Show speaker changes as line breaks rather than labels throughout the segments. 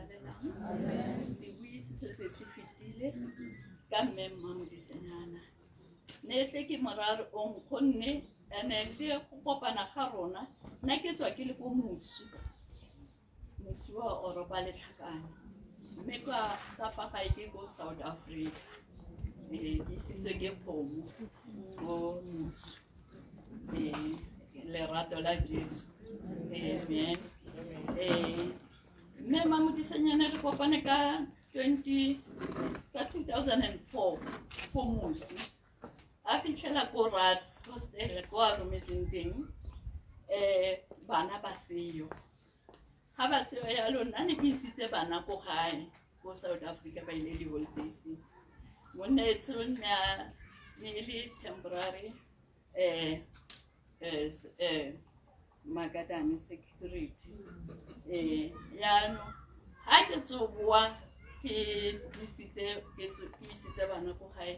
Halalelang. Sebui se setse se fetile ka mme Mmamodisenyana. Ne tle ke morare o nkgonne ene le go kopana ga rona nna ke tswa ke le ko mosu mosu wa oropa letlhakane mme ka ka fa gae ke ko South Africa ee ke isitswe ke kgomo ko mosu ee lerato la Jesu amen ee mme Mamodisenyana re kopane ka 20 ka 2004 ko mosu a fitlhela ko rats hostel ko a rometseng teng um bana ba seyo ga ba seyo yalo nna ne ke isitse bana ko gae ko South Africa ba ile di-holidays monna etsho ne a ne e le temporary um makatane security um jaanong ga ke tsoboa ke isitse ke isitse bana ko gae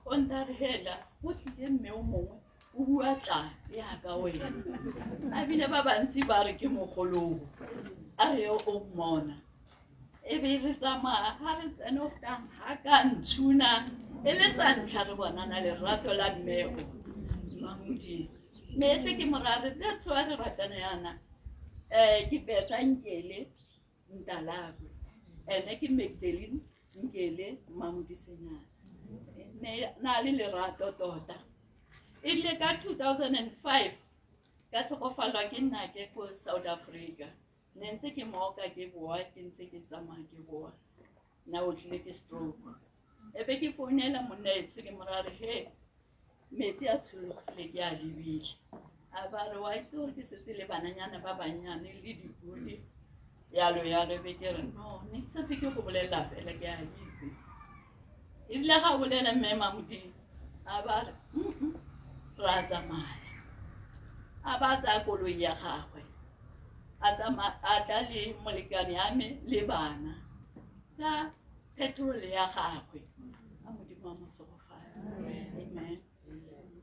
o nta re hela go tlile mme o mongwe o bua tla yaka wena a bile ba bantsi ba re ke mogoloo a re o mmona e be re tsamaya ga re tsene o fetang ga ka ntshuna e le sa ntlha re bonana lerato la mmeo Mamodimo mme tle ke morare that's why re ratana yana um ke betha Nkele Ntalakwe ene ke Magdalene Nkele Mamodisenyana ne na le lerato tota e rile ka 2005 ka tlhokofalwa ke nnake ko South Africa ne ntse ke mooka ke boa ke ntse ke tsamaya ke boa nna o tlile ke stroke e be ke founela monna etsho ke morare he metsi a tshologile ke a lebile a ba re wa itse gore ke setse le bananyana ba bannyane le dipodi yalo yalo be ke re no ne ke setse ke go bolelela fela ke a itse erile ga bolela mme Mamodimo a ba re ra tsamaya a ba tsaya koloi ya gagwe a tsamaya a tla le molekane ya me le bana ka petrol ya gagwe a Modimo a mo segofatse amen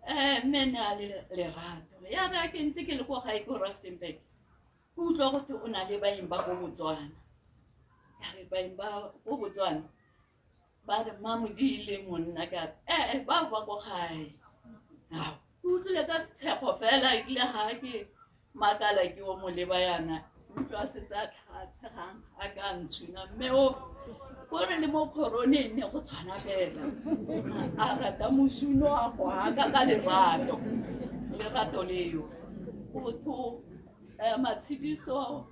um mme ne a le lerato ya re a ke ntse ke le ko gae ko Rustenburg ke utlwa gotwe o na le baeng ba ko Botswana ka re baeng ba ko Botswana ba re Mamodile monna ka re ee bao ba ko gae ao ke utlwile ka setshego fela ebile ga ke makala ke o mo leba yana utlwa setse a tlhatshegang a ka ntshuna mme o kore le mo coroneng ne go tshwana fela a rata mosuno a go aka ka lerato lerato leo botho um matshediso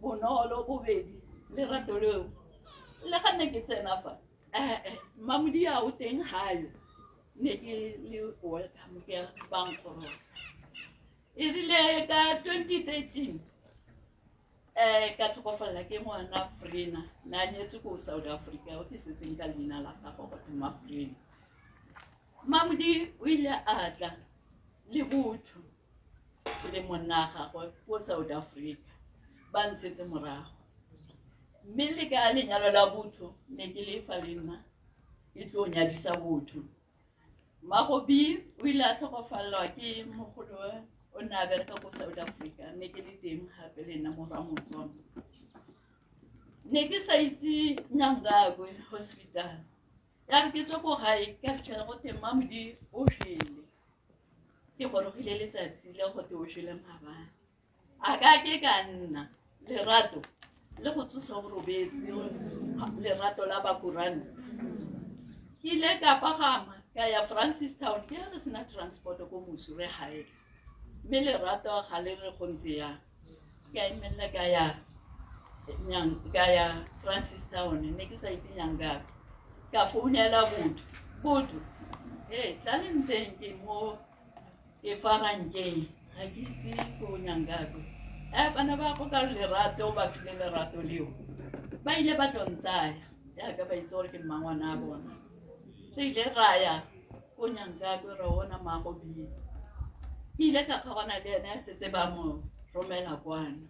bonolo bobedi lerato leo le ga ne ke tsena fa ee Mamodi a o teng gayo ne ke le welcome ke bankgorosa e rile ka 2013 um ka tlhokofalela ke ngwana Frena ne a nyetse ko South Africa o ke setseng ka leina la gagwe go thoma Frena Mamodi o ile a tla le botho le monna gagwe ko South Africa ba ntshetse morago mme le ka lenyalo la botho ne ke le fa le nna ke tlo nyadisa botho Magobi o ile a tlhokofalelwa ke mogolo o ne a bereka ko South Africa ne ke le teng gape le nna mo Ramotswana ne ke sa itse Nyangakwe hospital ya re ke tswe ko gae ka fitlhela go teng Mamodi o shwele ke gorogile letsatsi le go te o shwele maabane a ka ke ka nna lerato le go tsosa o robetse lerato la bakuranta ke ile ka pagama ka ya Francistown ke re sena transport ko mosu re gae mme lerato ga le re go ntse yang ka emelela ka ya ka ya Francistown ne ke sa itse Nyangaka ka founela botho botho ee tla le ntseng ke mo ke farankeng ga ke itse ko Nyangako e bana ba go ka lerato ba file lerato leo ba ile ba tlo ntsaya jaaka ba itse gore ke mmangwana a bona re ile ra ya ko Nyangako ra bona Magobile ke ile ka kgaogana le ene a setse ba mo romela kwana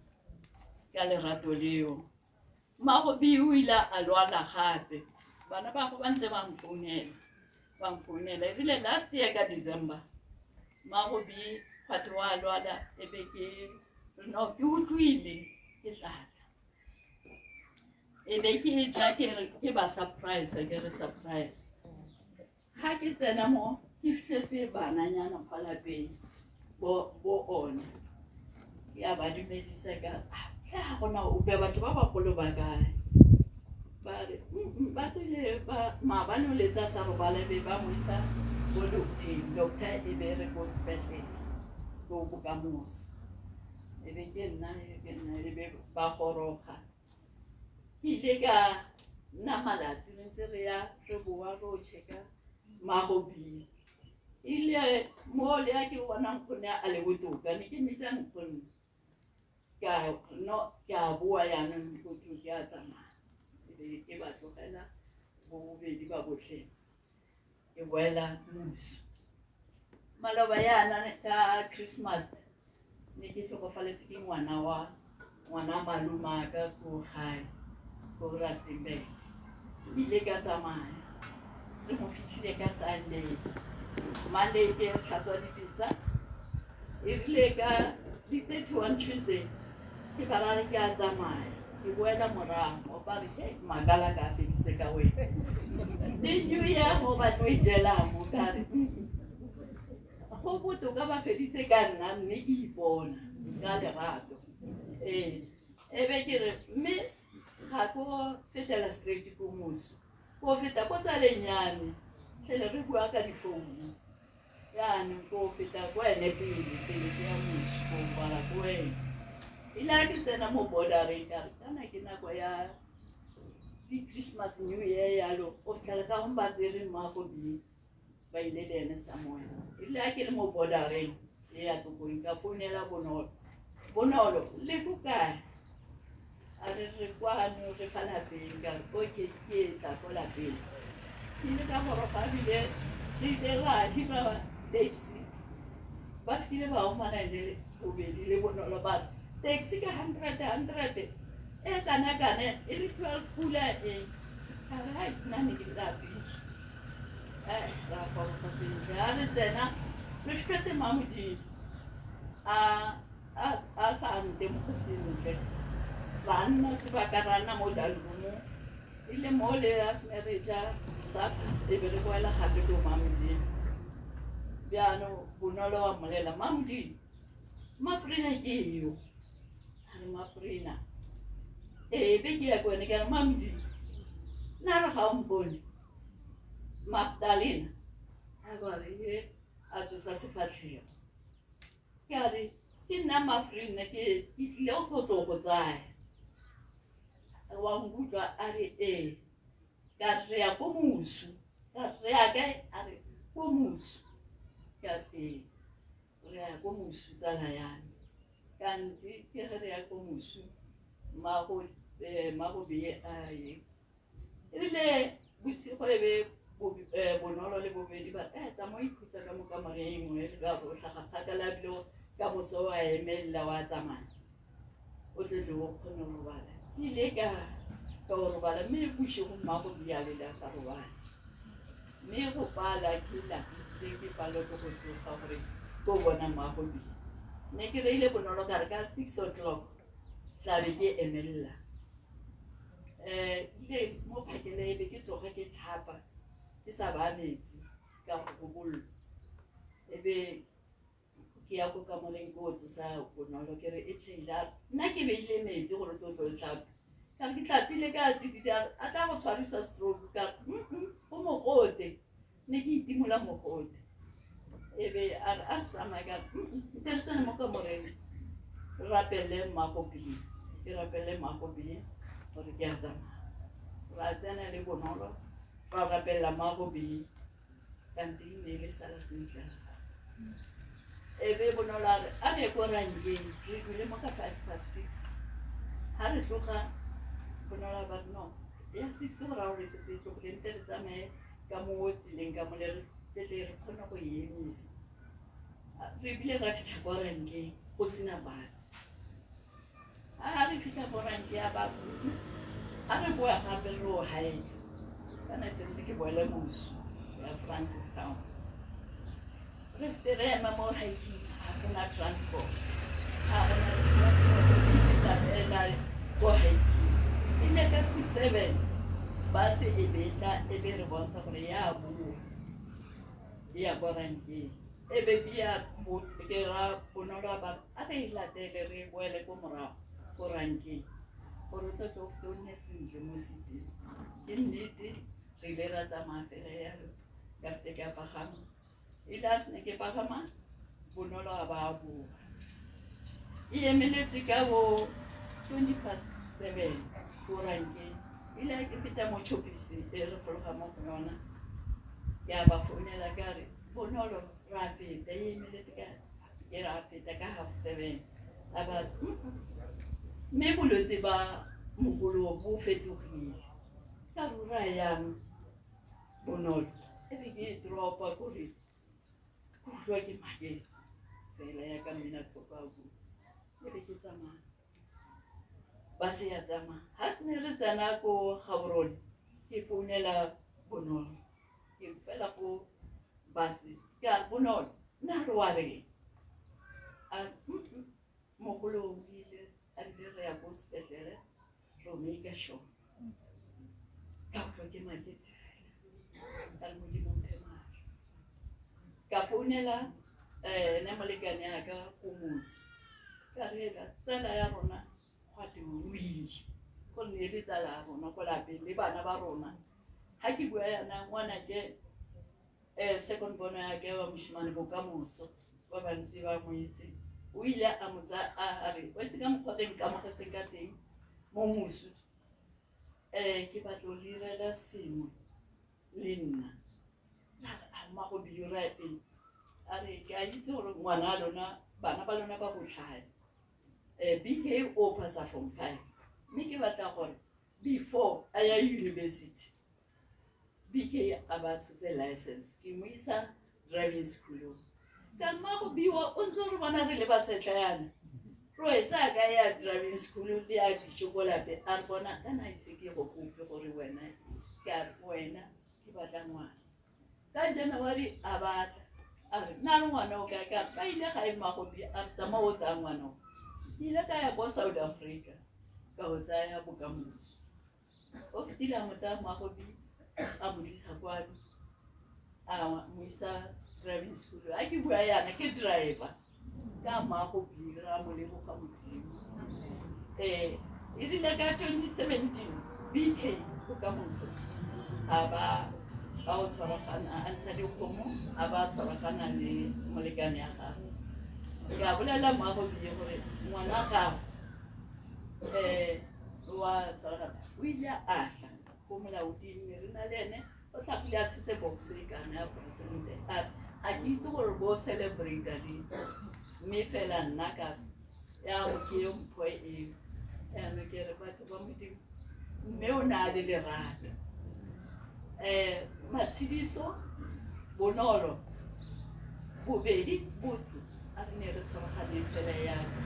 ka lerato leo Magobi o ile a lwala gape bana ba go ba ntse ba mfounela ba mfounela e rile last year ka December Magobi gate wa lwala e be ke no ke utlwile ke tlatla E be ke tla ke re ke ba surprise, ke re surprise. Ga ke tsena mo ke fitlhetse bananyana fa lapeng bo one. Ke a ba dumedisa ka "Ah, tle ga gona ope, batho ba bagolo ba kae?" Ba re, ba tswile ba maabane o letsa sa robala, be ba mo isa ko doctor, doctor e be re ko sepetlele ko bokamoso. E be ke nna ke nna e be ba goroga. Ke ile ka nna malatsi re ntse re ya re boa re o check-a magobile. Ile mo le ya ke bona nkgonne a le botoka, ne ke mmitsa nkgonne. Ka no ke a boa jaanong go thwe ke a tsamaya. E be ke ba tlogela bo bobedi ba botlhe. Ke boela moso. Maloba yana ka Christmas ne ke tlhokofaletse ke ngwana wa ngwana malomaka ko gae ko Rustenburg. Ke ile ka tsamaya re mo fitlhile ka Sunday. Monday ke re tlhatswa dipitsa. E rile ka di-31 Tuesday ke ba ra re ke a tsamaya, ke boela morago, ba re he makala ka a feditse ka wena le New Year go batlo e jela mo. Ka re, "Mm-mm." Go botoka ba feditse ka nna mme ke ipona ka lerato. Ee, e be ke re mme ga ko fetela straight ko moso, ko feta ko tsaleng ya me, tlhele re bua ka difounu. Jaanong ko feta ko ene pele pele ke ya moso, ko kwala ko ene. Ile a ke tsena mo bordereng, ka re kana ke nako ya di-Christmas, New Year yalo, o fitlhela ka gongwe ba tsere mmago bie ba ile le ene somewhere. Ile a ke le mo bordereng e ya Tlokweng, ka founela Bonolo. "Bonolo, le ko kae?" A re, "Re kwano, re fa lapeng." Ka re, "Okay, ke tla ko lapeng." Ke ile ka goroga, ebile re ile ra hira taxi. Ba fitlhile ba omana le bobedi le Bonolo, ba re taxi ke 100 100 e kana kana e le 12 pula e. Ka re, "Hai, nna ne ke lapile." Ra goroga sentle. Ha re tsena re fitlhetse Mamodimo a sa ntemoge sentle. Ra nna sebaka, ra nna mo dining room-ong, ile mo le a sene re ja supper, e be re boela gape ko Mamodimo. Bjaanong Bonolo wa mmolela, "Mamodimo, Mafrina ke yo." A re, "Mafrina?" Ee, be ke ya ko ene, ke re, "Mamodimo, nna re ga o mpone Magdalena." A ba re he, a tsosa sefatlhego. Ke a re, "Ke nna Mafrina, ke tlile go tlo go tsaya, wa nkutlwa?" A re, "Ee." Ka re, "Re ya ko mosu." Ka re, "Re ya kae?" A re, "Ko mosu." Ka re, "Ee, re ya ko mosu, tsala ya me." Kante ke ge re ya ko mosu, mmago beye a ye. Erile bosigo e be Bonolo le bobedi ba re, "Tsamaya o ikhutsa ka mo kamoreng e nngwe ka gore o tlhaga kgakala, ebile ka moso wa emelela wa tsamaya, o tle tle o kgone go robala." Ke ile ka go robala, mme bosigo mmago bie a lela a sa robala, mme go pala ke lapile, ke palelwa ke go tsoga gore ko bona mmago bie. Ne ke reile Bonolo ka re ka 6 o'clock tla be ke emelela. Ile mo phakele e be ke tsoga ke tlhapa, ke sa baya metsi ka go gobollo, e be ke ya ko kamoreng, ke o tsosa Bonolo, ke re, "E tšhaile." A re, "Nna ke beile metsi gore tlo tlo tlhape." Ka re, "Ke tlhapile ka tsididi." A re, "A tla go tshwarisa stroke." Ka re, go mogote." Ne ke itimola mogote. E be a re, a re tsamaye." Ka re, nte re tsene mo kamoreng, re rapelele mmago bie, ke rapelele mmago bie gore ke a tsamaya." Ra tsena le Bonolo, ra rapelela mmago bie, kante e ne e le sala sentle. E be Bonolo a re, a re ye ko rankeng. Re dule mo ka 6:05. Ha re tloga, Bonolo a ba re, "No, ya 6 go raya gore e setse e tlogile, nte re tsamaye ka mo tseleng ka mole, re tle re kgone go e emisa." Re bile ra fitlha kwa renkeng go sena bus. Ha re fitlha ko ranke ya ba a re boa gape re o haeka, kana tshwanetse ke boele moso ya Francistown. Re fete re ema mo hiking, ga gona transport, ga gona transport e feta fela ko hiking. E ile ka 2:07 base e betla e be re bontsha gore ya boa e ya ko renkeng. E be ke ya ke ra Bonolo a ba a re e latele re boele ko morago ko renkeng gore o tlo tlo o nne sentle mo seating. Ke nnete re ile ra tsamaya fela yalo ka fete ka pagama. Ile a sene ke pagama Bonolo a ba a boa. E emeletse ka bo 7:20 ko renkeng. Ile a ke feta mo Choppies e re fologa mo go yona. Ke a ba founela ka re Bonolo ra feta e emeletse ka ke ra feta ka 7:30. A ba mme bolwetse ba mogolo bo fetogile. Ka re ra yang Bonolo e be ke dropa kore ke utlwa ke maketse fela ya ka mmina thoko a bua. E be ke tsamaya. Ba se ya tsamaya. Ha se ne re tsena ko Gaborone ke founela Bonolo. Ke fela ko bus ke a re Bonolo nna re wa reng? A re mogolo o ile a bile re ya ko sepetlele ro make sure. Ka utlwa ke maketse fela. Ka re Modimo mphe matla. Ka founela ene molekane ya ka ko motse. Ka re hela tsala ya rona gwa te o ile. Gonne e le tsala ya rona ko lapeng le bana ba rona. Ha ke bua yana ngwanake second born ya ke wa moshimane Bokamoso ba bantsi ba mo itse. O ile a mo tsaya a re o itse ka mokgwa le nkamogetseng ka teng mo mosu. Ke batla go direla sengwe le nna. Ka re a mmago bira eng? A re ke a itse gore ngwana a lona bana ba lona ba botlhale. BK o passa form 5. Mme ke batla gore before a ya university BK a ba tshotse license ke mo isa driving school. Ka mmago biwa o ntse re bona re le basetla yana. Ro e tsaya ka ya driving school le ya dijo ko lapeng a re bona kana ise ke go kope gore wena ke a re wena ke batla ngwana. Ka January a batla a re nna re ngwana o kae ka re ba ile gae mmago bi a re tsamaya o tsaya ngwana o. Ke ile ka ya ko South Africa ka o tsaya Bokamoso. O fetile a mo tsaya mmago bi a mo tlisa kwano a mo isa driving school. Ha ke bua yana ke driver ka mmago bi ra mo leboga Modimo. E rile ka 2017 BK Bokamoso a ba ba o tshwaragana a ntsha dikgomo a ba tshwaragana le molekane ya gagwe. Ke a bolela mmago bi gore ngwana gago wa tshwaragana o ile a tla ko molaoding ne re na le ene o tlhagile a tshotse box e kana ya president a re ga ke itse gore bo celebrate leng mme fela nna ka ya go ke eo mpho eo. Jaanong ke re batho ba Modimo mme o ne a le lerato. Matshediso Bonolo bobedi botho a re ne re tshwaraganeng fela yalo.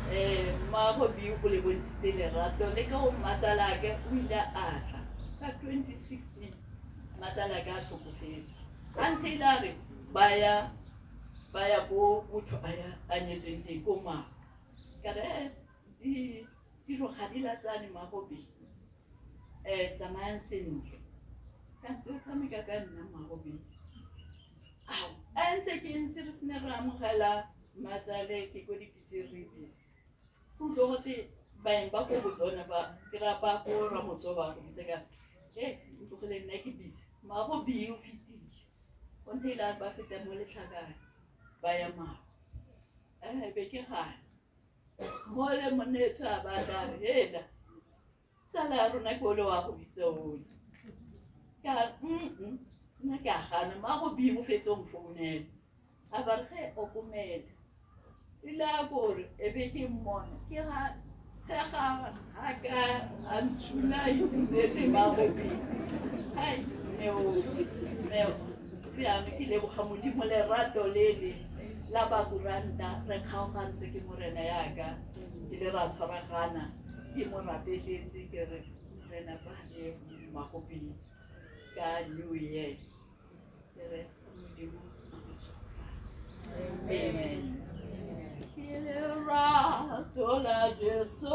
Mmago bi o le bontshitse lerato le ka go mmatsalake o ile a tla ka 2016 mmatsalake a tlhokofetse. Until a re ba ya ko motho a ya a nyetsweng teng ko Mako. Ka re ditiro ga di latsane mmago bi. Tsamayang sentle. Kante o tshameka ka nna mmago bi. Ao, a ntse ke ntse re sene re amogela mmatsale ke ko dipitse re busy. Go utlwa gote baeng ba ko Botswana ba ke ra ba ko Ramotso ba go bitsa ka ntlogele nna ke busy. Mmago bi o fetile. O ntse ile a ba feta mo Letlhakane ba ya Mako. Be ke gana. Mo le monnetho a ba tla re hela tsala ya rona ke ole wa go bitsa ole. Ka nna ke a gana mmago bi o fetse o mfounela. A ba re ge okomela. Ile a kore e be ke mmona ke ga tshega ha ka a ntshula a itumetse mmago bi. Hai neo neo jaanong ke leboga Modimo lerato le le la ba kuranta re kgaogantswe ke morena yaka ke le ra tshwaragana ke mo rapeletse ke re morena ba le mmago bi ka New Year ke re Modimo a go tshegofatse. Amen. Ke le Lerato la Jesu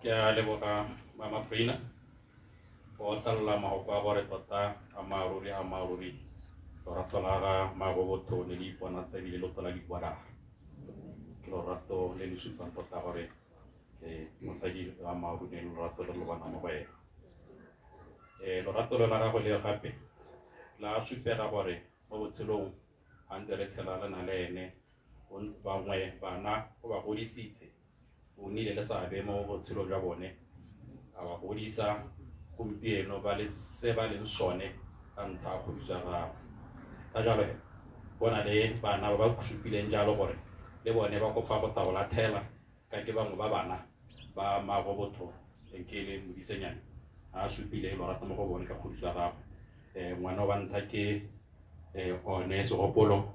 Ke a leboga Mama Frina go otalola mahoko a gore tota ammaaruri ammaaruri lorato la ga mmago botho ne le iponatsa ebile lo tlola dikwadara. Ke lorato le le supang tota gore mosadi wa ammaaruri ne le lorato le lo bonang mo go ena. Lorato le la gagwe le gape la supega gore mo botshelong ga ntse re tshela le na le ene bangwe bana o ba godisitse, o nnile le seabe mo botshelong jwa bone, a ba godisa gompieno ba le se ba leng sone ka ntlha ya kgodiso ya gagwe. Ka jalo he, go na le bana ba ba supileng jalo gore le bone ba kopa go tla go lathela ka ke bangwe ba bana ba mmago botho ke le Modisenyane a supile lorato mo go bone ka kgodiso ya gagwe. Ngwana wa ntlha ke one Segopolo,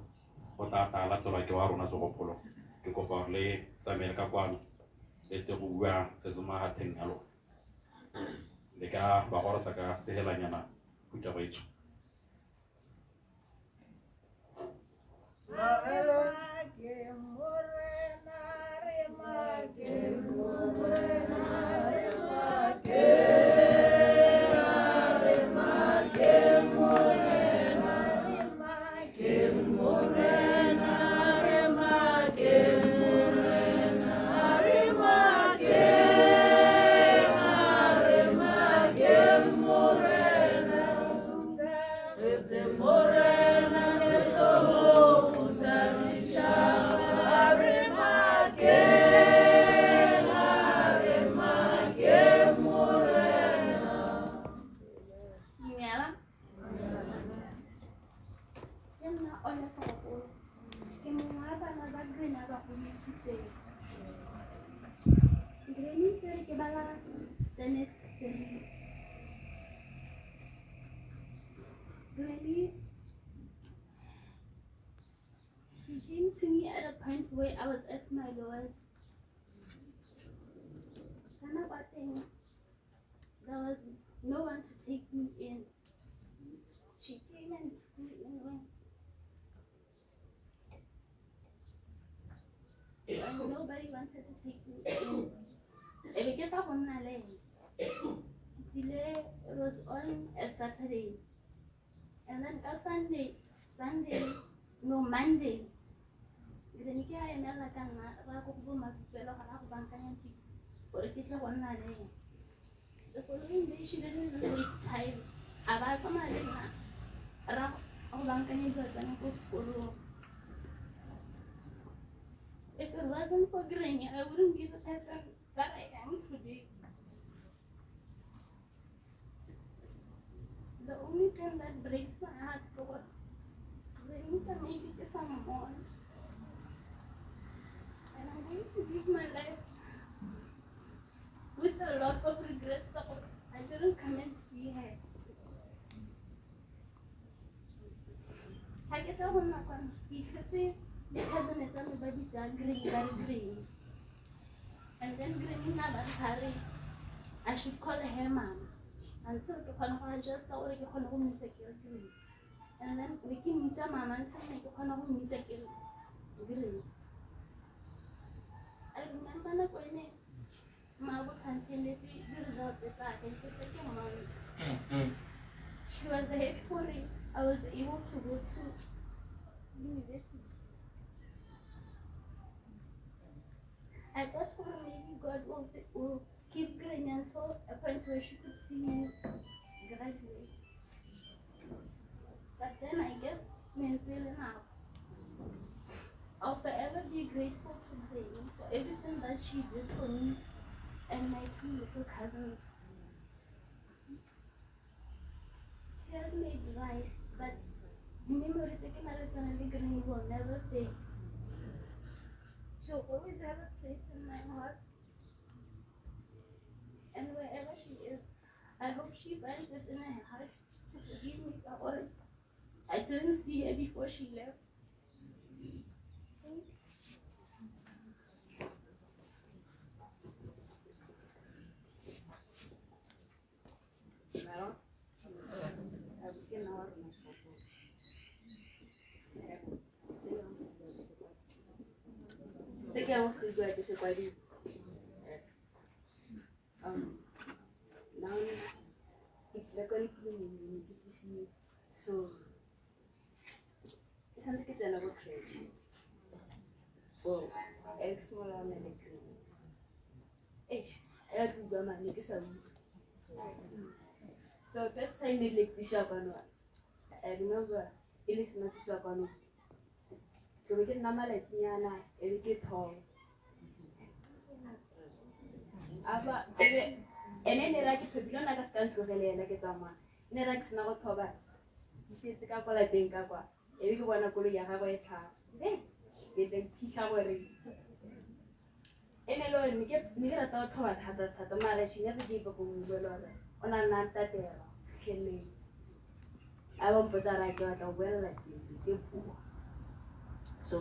o tla tla latelwa ke wa rona Segopolo. Ke kopa gore le tsamaele ka kwano le tle go bua se se mo mahatheng a lona. Le ka ba gorosa ka sehelanyana phuthego e tsho.
Dumela. Ke nna Ole Segopolo. Ke mongwe wa bana ba Granny a ba godisitseng. Granny ntse re ke bala standard 3. Granny, she came to me at a point where I was at my lowest. Ka nako ya teng, there was no one to take me in. She came and took me in when nobody wanted to take me in. E be ke tla go nna le ene. Ke tsile, it was on a Saturday. And then ka Sunday, Sunday, no Monday, Granny ke a emela ka nna ra ko go bo Mapipelo ga ra go bankanya tiro gore ke tle go nna le ene. The following day she didn't even waste time. A ba tsamaya le nna ra go bankanya dilo tsa me ko sekolong. If it wasn't for Granny, I wouldn't be the person that I am today. The only thing that breaks my heart ke gore Granny tsamaile ke sa mmona. And I'm going to live my life with a lot of regrets tsa gore I didn't come and see her. Ha ke tla go nna kwano, ke fitlhetse di-cousin tsa me ba bitsa Granny ba re Granny. And then Granny nna ba re I should call her mama. Until ke kgone go adjusta gore ke kgone go mmitsa ke re Granny. And then be ke mmitsa mama until ne ke kgona go mmitsa ke re Granny. I remember nako e ne mmaabo khanseletse di-result tsa ka, ke tle ke mmone. She was happy gore I was able to go to university. I thought gore maybe God will keep Granny until a point where she could see me graduate. But then I guess ne ntse e le nako. I'll forever be grateful to Granny for everything that she did for me and my two little cousins. Tears may dry, but the memories tse ke nang le tsone le Granny will never fade. She'll always have a place in my heart. And wherever she is, I hope she finds it in her heart to forgive me for all I didn't see her before she left. Thank you.
Se ke yang go se bua ke se kwadile. Now ke tlile kwa letlong ke tsisiwe, so ke santse ke tsena ko creche. Bo e ke simolola nna le granny. Eish, ya ke utlwa mane ke sa utlwe. So first time e le tsisiwa kwano, I remember e le sena tsisiwa kwano. Ke be ke nna malatsinyana e be ke thoba. Aba ebe ene ne ra ke thobile nna ka se ka ntlogelela ke tsamaya. Ne ra ke sena go thoba ke setse ka kwa lapeng ka kwa. E be ke bona koloi ya gagwe e tlhaga. Ke tla iphitlha gore e ne le gore ne ke rata go thoba thata thata mara she never gave up on me gore o na nna ntatela fitlheleng. A ba mpotsa ra ke batla go boela lapeng ke bua. So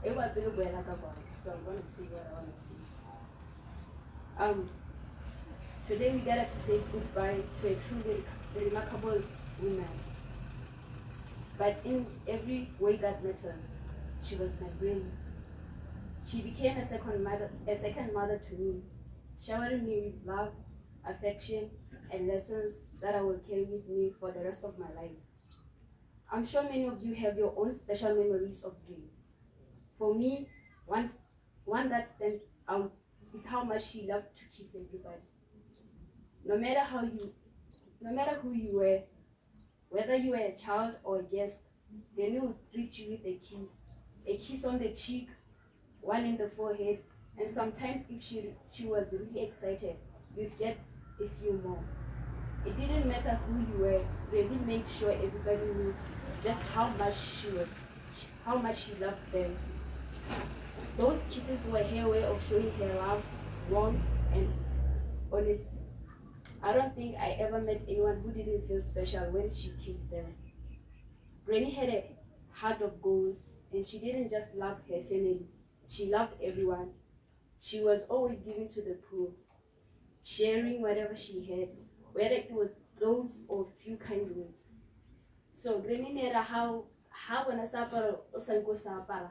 e wa pele boela ka kwa. So I'm gonna see what I wanna see. Today we gather to say goodbye to a truly remarkable woman. But in every way that matters, she was my granny. She became a second mother to me, showering me with love, affection, and lessons that I will carry with me for the rest of my life. I'm sure many of you have your own special memories of Granny. For me, one that stands out is how much she loved to kiss everybody. No matter who you were, whether you were a child or a guest, Granny would greet you with a kiss on the cheek, one in the forehead, and sometimes if she was really excited, you'd get a few more. It didn't matter who you were, Granny made sure everybody knew just how much she loved them. Those kisses were her way of showing her love, warmth, and honesty. I don't think I ever met anyone who didn't feel special when she kissed them. Granny had a heart of gold, and she didn't just love her family, she loved everyone. She was always giving to the poor, sharing whatever she had, whether it was clothes or few kind words. So Granny nera how bona sa apara o sa nko sa apara,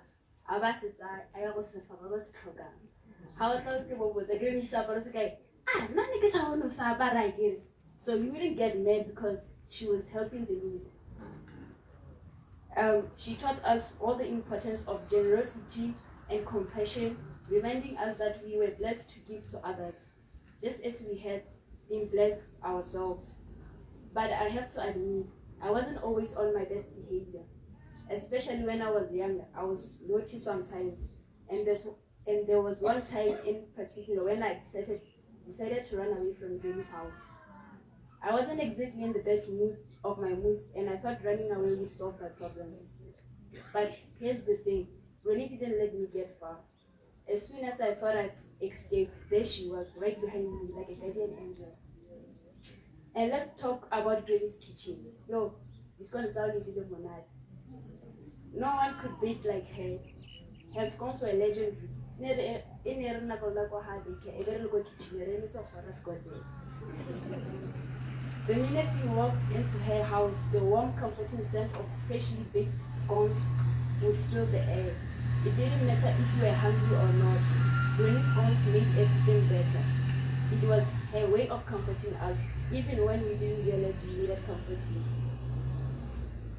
a ba se tsaya a ya go se fa ba ba se tlhokang. Ha o tla ke bo botsa Granny sa apara se kae? Ah, nna ne ke sa bone o sa apara akere. So you wouldn't get mad because she was helping the needy. She taught us all the importance of generosity and compassion, reminding us that we were blessed to give to others, just as we had been blessed ourselves. But I have to admit, I wasn't always on my best behavior. Especially when I was younger, I was naughty sometimes. And there was one time in particular when I decided to run away from Granny's house. I wasn't exactly in the best mood of my moods, and I thought running away would solve my problems. But here's the thing, Granny didn't let me get far. As soon as I thought I'd escaped, there she was, right behind me, like a guardian angel. And let's talk about Granny's kitchen. Yo, it's gonna tell you little monad. No one could bake like her. Her scones were legendary. The minute you walked into her house, the warm, comforting scent of freshly baked scones would fill the air. It didn't matter if you were hungry or not. Granny's scones made everything better. It was her way of comforting us, even when we didn't realize we needed comforting.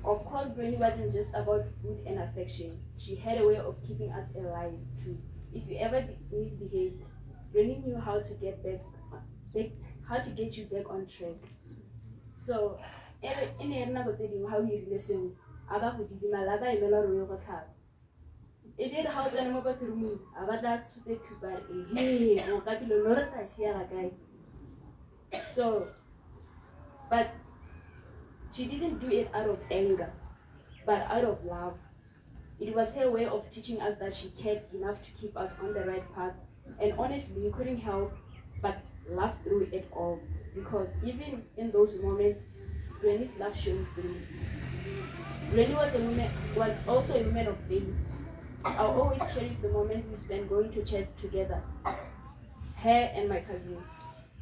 Of course, Granny wasn't just about food and affection. She had a way of keeping us alive too. If you ever misbehaved, Granny knew how to get you back on track. So, e ne re nako tse dingwe ha o irile sengwe, a ba go didimala, a ba emela gore o ye go tlhapa. E be re ha o tsena mo bathroomong, a ba tla tshotse thupa a re, ehe, o kapile no re tla siela kae. So, but she didn't do it out of anger, but out of love. It was her way of teaching us that she cared enough to keep us on the right path. And honestly, we couldn't help but laugh through it all, because even in those moments, Granny's love shone through. Granny was also a woman of faith. I always cherish the moments we spent going to church together, her and my cousins.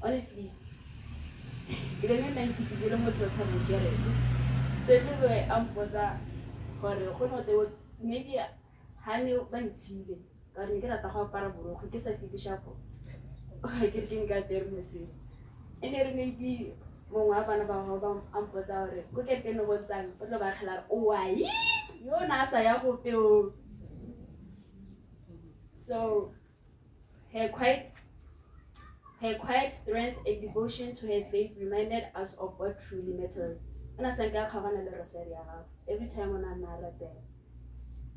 Honestly, Granny nna nkitse ke le motho wa tshabang kereke. So e tle be a mpotsa gore go no te maybe Ga ne ba ntshile ka gore ne ke rata go apara borokgwe ke sa feel sharp-o, ga ke re ke nka apere mosese. E ne re maybe mongwe wa bana ba gago ba a mpotsa gore ko kepeng o botsang, o tlo ba akgela a re owai yo o ne a sa ya gope o. So her quiet strength and devotion to her faith reminded us of what truly matters. O ne a sa nke a kgaogana le rosary ya gagwe. Every time o ne a nna a rapela.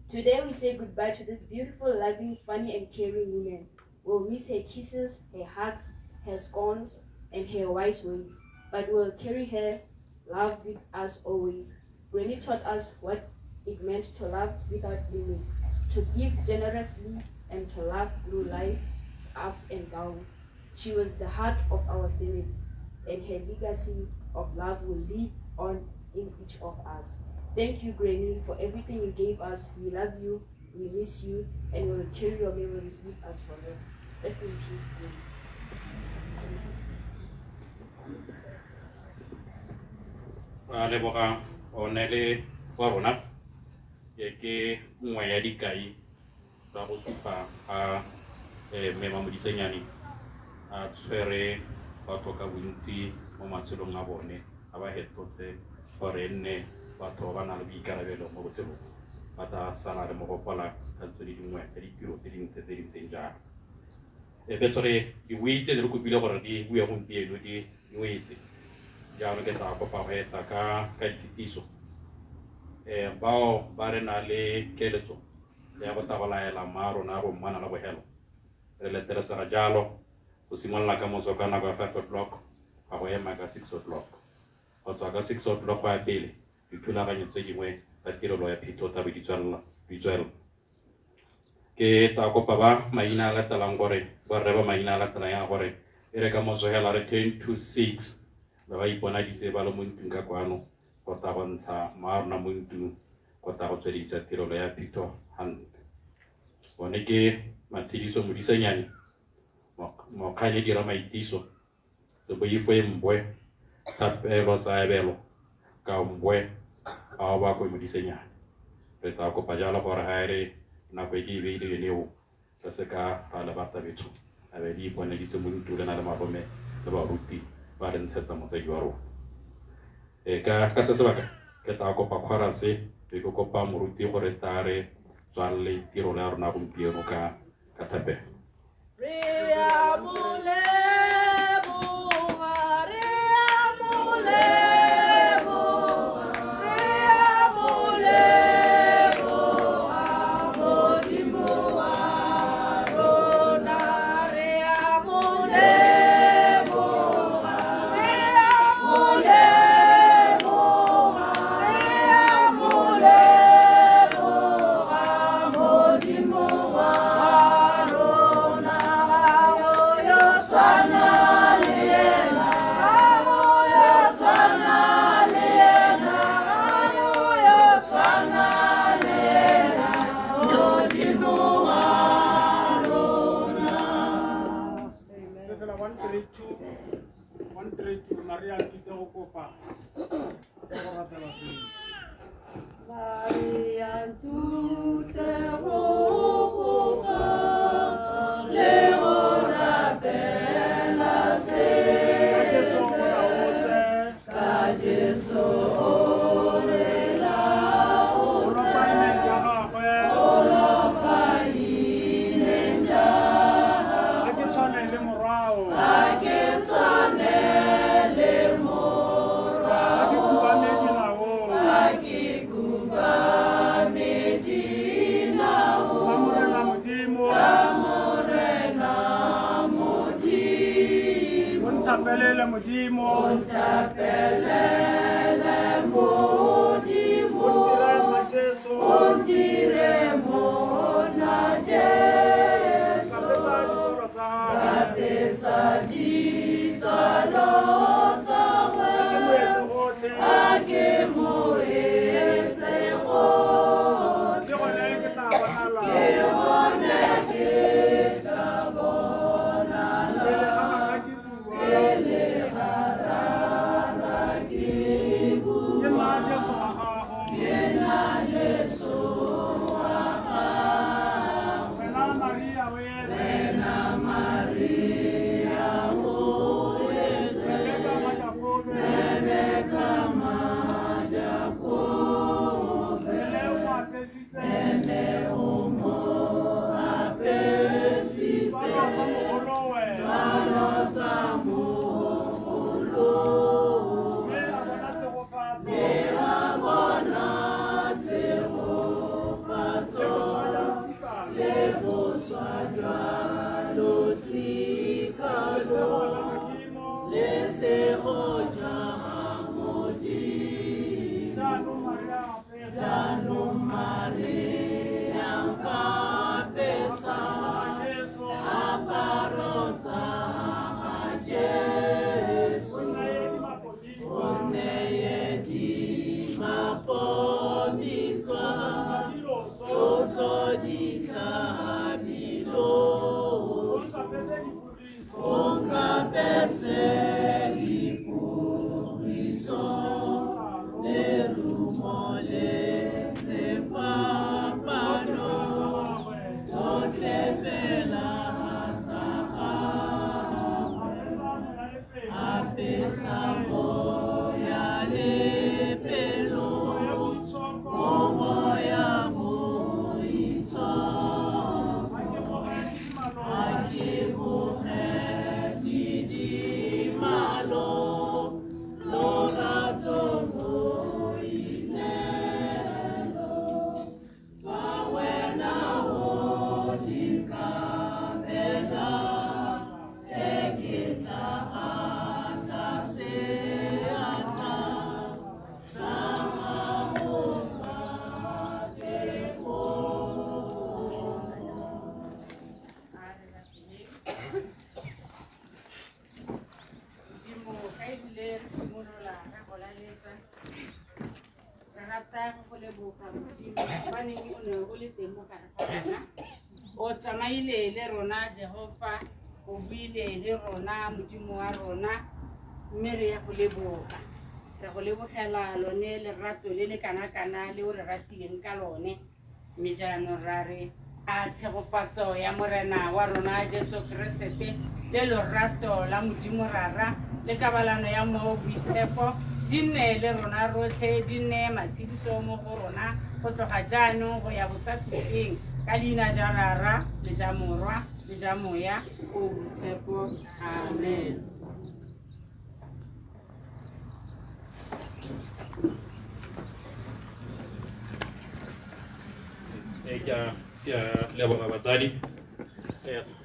Today we say goodbye to this beautiful, loving, funny, and caring woman. We'll miss her kisses, her hugs, her scones, and her wise ways, but we'll carry her love with us always. Granny taught us what it meant to love without limits, to give generously, and to love through life's ups and downs. She was the heart of our family, and her legacy of love will live on in each of us. Thank you, Granny, for everything you gave us. We love you, we miss you, and we will carry your memory with us forever. Rest in peace, Granny.
Ra leboga one le wa rona. E ke nngwe ya dikai tsa go supa ga mme Mamodisenyane a tshwere batho ka bontsi mo matshelong a bone, a ba fetotse gore e nne batho ba ba nang le boikarabelo mo botshelong, ba tla sala re mo gopola ka tse di dingwe tsa ditiro tse dintle tse di ntseng jalo. E betso re dibui tse ne re kopile gore di bue gompieno di wetse jaanong, ke tla kopa go eta ka dikitsiso. Bao ba re na le keletso ya go tla go laela mma rona go mmana la bogelo, re letelesega jalo go simolola ka moso ka nako ya 5 o'clock ga go ema ka 6 o'clock. Go tswa ka 6 o'clock go ya pele, dithulaganyo tse dingwe tsa tirelo ya phitlho tla be di tswelela di tswelela. Ke tla kopa ba maina a latelang gore borre ba maina a latelang ya gore e re ka moso hela re 5:50 ba ba iponaditse ba le mo ntlong ka kwano go tla go ntsha mma rona mo ntlong go tla go tswedisa tirelo ya phitlho hantle. Bone ke Matshediso Modisenyane, Mokganye Dira Maitiso, Seboifo Mbwe, Thapelo Saebelo Kambwe, ao ba ko Modisenyane. Re tla kopa jalo gore ga e re nako e ke e beile yone eo, re se ka ra lebata betho a be di iponeditse mo ntlong le na le malome le baruti ba re ntshetsa motsadi wa rona. Ka se sebaka ke tla kopa chorus be ke kopa moruti gore tla re tswalele tirelo ya rona gompieno ka thapelo.
Re a mo leboga, re a mo leboga, re a mo leboga, Modimo wa rona. Re a mo leboga, re a mo leboga, re a mo leboga, Modimo wa rona. Ga go yo tshwana le yena, ga go yo tshwana le yena, ga go yo tshwana le yena, Modimo wa rona.
Sefela 132, 132, Maria nthute go kopa le go rapela sentle.
Maria nthute go kopa le go rapela
Ka Jesu o
sentle.
laotse.
Ka Jesu o re
O lopa ineng tša gagwe. Ga ke tshwane le morwao.
Ga ke tshwane le morwa.
Ga ke khubame dinaong.
Ga ke khubame dinaong.
Tsa Morena Modimo.
Tsa Morena Modimo.
O nthapelele Modimo.
O nthapelele Modimo.
O ntire mma Jesu.
O ntire monna Jesu.
Kapesa ditswalo tsa gagwe.
Kapesa ditswalo tsa
Ke mo etse gotlhe.
A ke mo etse gotlhe.
Ke gone ke tla bonala.
Ke gone ke tla bonala.
Pele ga rara ke bua.
Pele ga rara ke bua.
Ke nna Jesu wa gago.
Ke nna Jesu wa gago. Bogolosego jwa Modimo.
Jaanong Maria
Jaanong Maria nkapesa aparo tsa ga
O
Jesu.
nnaye dimapo
O nneye dimapo mitlwa,
diloso.
tlotlo ditlhabi
O
loso.
nkapese dipogiso.
O nkapese dipogiso, lerumo le sefapano, tsotlhe fela tsa gagwe.
Apesa moya le pelo.
Apesa moya le pelo,
Moya boitshoko.
o moya boitshoko.
A ke boge tidimalo.
A ke boge tidimalo, lorato boitshelo. Fa wena o di nkabela, e ke tla atla seatla sa gago ka tebogo.
A re rapeleng. Modimo, ka ebile re simolola re go laletsa, re rata go go leboga Modimo, gobaneng o ne o le teng mo gare ga rona. O tsamaile le rona Jehova, o buile le rona Modimo wa rona, mme re ya go leboga. Re go lebogela lone lerato le le kana-kana le o re ratileng ka lone. Mme jaanong ra re a tshegofatso ya Morena wa rona Jesu Keresete le lorato la Modimo Rara le kabalano ya Mowa o Boitshepo di nne le rona rotlhe, di nne matshediso mo go rona go tloga jaanong go ya bosakhutleng, ka leina ja Rara le ja Morwa le ja Moya o Boitshepo. Amen.
Ke a leboga batsadi.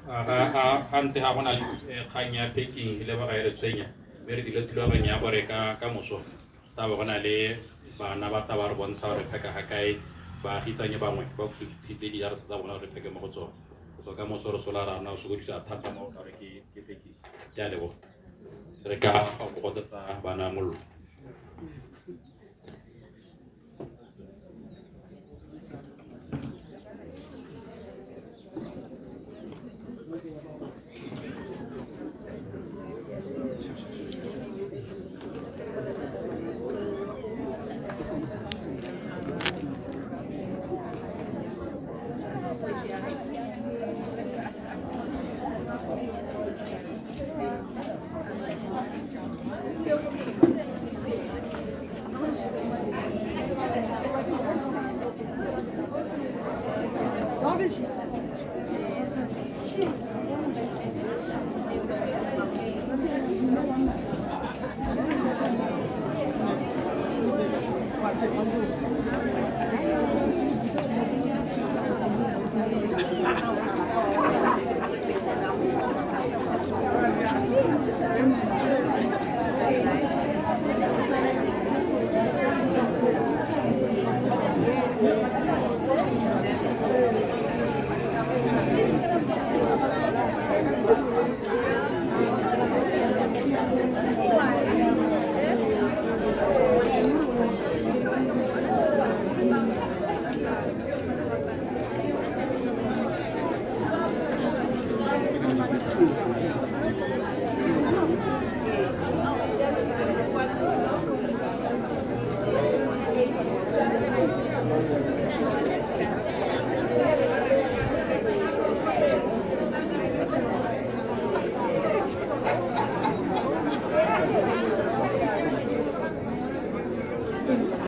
Ga ntse ga gona le kgang ya packing e lebega e re tshwenya, mme re dile thulaganyo ya gore ka moso tla bo go na le bana ba tla ba re bontsha gore pheka ga kae, baagisanye bangwe ba tshitse dijarata tsa bona gore pheke mo go tsone. Go tswa ka moso re sola ra nna o sokodisa thata mo gore ke packing. Ke a leboga. Re ka go gotsetsa bana mollo.